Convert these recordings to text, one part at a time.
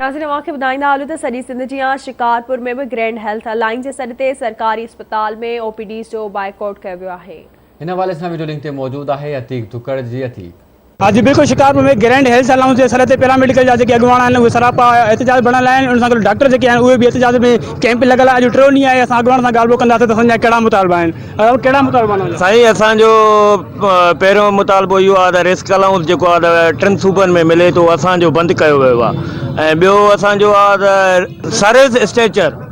ناظرين اوهان کي ٻڌائيندا هلون ته سڄي سنڌ جيان شڪارپور ۾ به گرينڊ هيلٿ الائنس جي سڏ تي سرڪاري اسپتال ۾ او پي ڊيز جو بائيڪاٽ ڪيو ويو آهي. هن حوالي سان وڊيو لنڪ تي موجود آهي عتيق ڌڪڙ جي عتيق. اڄ بلڪل شڪارپور ۾ گرينڊ هيلٿ الائنس جي سڏ تي پيرا ميڊيڪل جا جيڪي اڳواڻ آهن اهي سراپا احتجاج بڻيل آهن ان سان گڏ ڊاڪٽر جيڪي آهن اهي به احتجاج ۾ ڪئمپ لڳل آهي اڄ ٽيون ڏينهن آهي اسان اڳواڻ سان ڳالهه ٻولهه ڪنداسين ته اسان جا ڪهڙا مطالبا آهن ڪهڙا مطالبا آهن اوهان جا؟ سائين اسان جو پهريون مطالبو اهو آهي ته رسڪ الائونس جيڪو آهي ته ٽن صوبن ۾ ملي ٿو اسان جو بند ڪيو ويو آهي ۽ ٻيو اسان جو آهي ته سروس اسٽريچر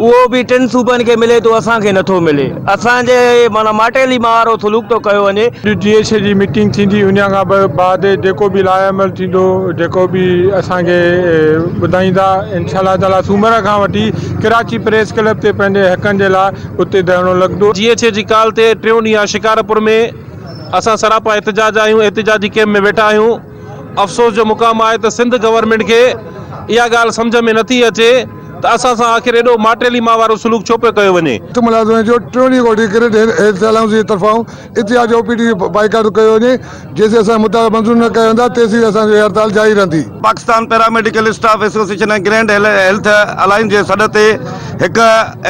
اهو به ٽن صوبن کي ملي ٿو اسان کي نٿو ملي اسان جي معنيٰ ماٽيلي ماء وارو سلوڪ ٿو ڪيو وڃي. ڊي ايڇ اي جي ميٽنگ ٿيندي ان کان بعد جيڪو به لاء عمل ٿيندو جيڪو به اسان کي ٻڌائيندا انشاء الله تعالي سومر کان وٺي ڪراچي پريس ڪلب تي پنهنجي حقن جي لاء اتي ڌرڻو لڳندو. جي ايڇ اي جي ڪال تي ٽيون ڏينهن آ شڪارپور ۾ اسان سراپا احتجاج آهيون احتجاجي ڪيمپ ۾ ويٺا آهيون افسوس جو مقام آهي ته سنڌ گورنمينٽ کي اها ڳالهه سمجهه ۾ نٿي اچي ته اسان سان آخر ايڏو ماٽيلي مان وارو سلوڪ ڇو پيو ڪيو وڃي. اٺ ملازمن جو ٽيون ڏينهن ڪوٺي گريڊ هيلٿ الائونس جي طرفان احتجاج او پي ڊي بائيڪاٽ ڪيو وڃي جيسين اسان جا مطالبا منظور نه ڪيا ويندا تيسين اسان جو هي هڙتال جاري رهندي. Pakistan paramedical staff association ۽ grand health alliance جي سڏ تي هڪ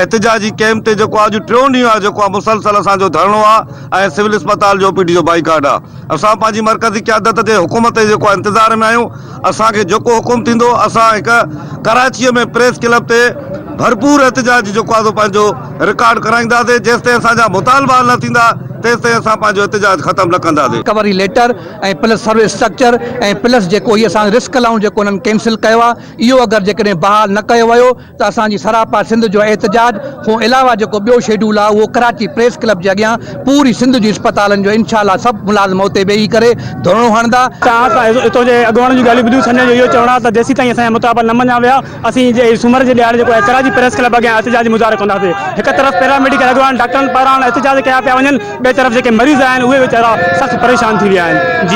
احتجاجي ڪئمپ تي جيڪو اڄ ٽيون ڏينهن آهي جيڪو آهي مسلسل اسان جو ڌرڻو آهي ۽ سول اسپتال جو او پي ڊي جو بائيڪاٽ آهي اسان پنهنجي مرڪزي قيادت جي حڪم تي جيڪو آهي انتظار ۾ آهيون اسان کي جيڪو حڪم ٿيندو اسان هڪ ڪراچيء ۾ پريس ڪلب تي ڀرپور احتجاج جيڪو آهي سو پنهنجو رڪارڊ ڪرائينداسين جيستائين اسان جا مطالبا حل نه ٿيندا تيستائين اسان پنهنجو احتجاج ختم نه ڪنداسين. Recovery letter ۽ plus service structure ۽ plus جيڪو هي اسان رسڪ الائونس جيڪو انهن ڪينسل ڪيو آهي اهو اگر جيڪڏهن بحال نه ڪيو ويو ته اسان جي سراپا سنڌ جو احتجاج کان علاوه جيڪو ٻيو شيڊول آهي اهو ڪراچي پريس ڪلب جي اڳيان پوري سنڌ جي اسپتالن جو انشاء الله سڀ ملازم اتي ويهي ڪري ڌرڻو هڻندا. ته اسان اتو جي اڳواڻن جون ڳالهيون ٻڌيون سندن جو اهو چوڻ آهي ته جيسيتائين اسان جا مطالبا نه مڃيا ويا اسين جي سومر جي ڏهاڙي جيڪو آهي ڪراچي پريس ڪلب اڳيان احتجاجي مظاهرو ڪنداسين هڪ طرف پيرا ميڊيڪل اڳواڻ ڊاڪٽرن پاران احتجاج ڪيا پيا وڃن ٻئي طرف جيڪي مريض آهن اهي ويچارا سخت پريشان ٿي ويا آهن جي.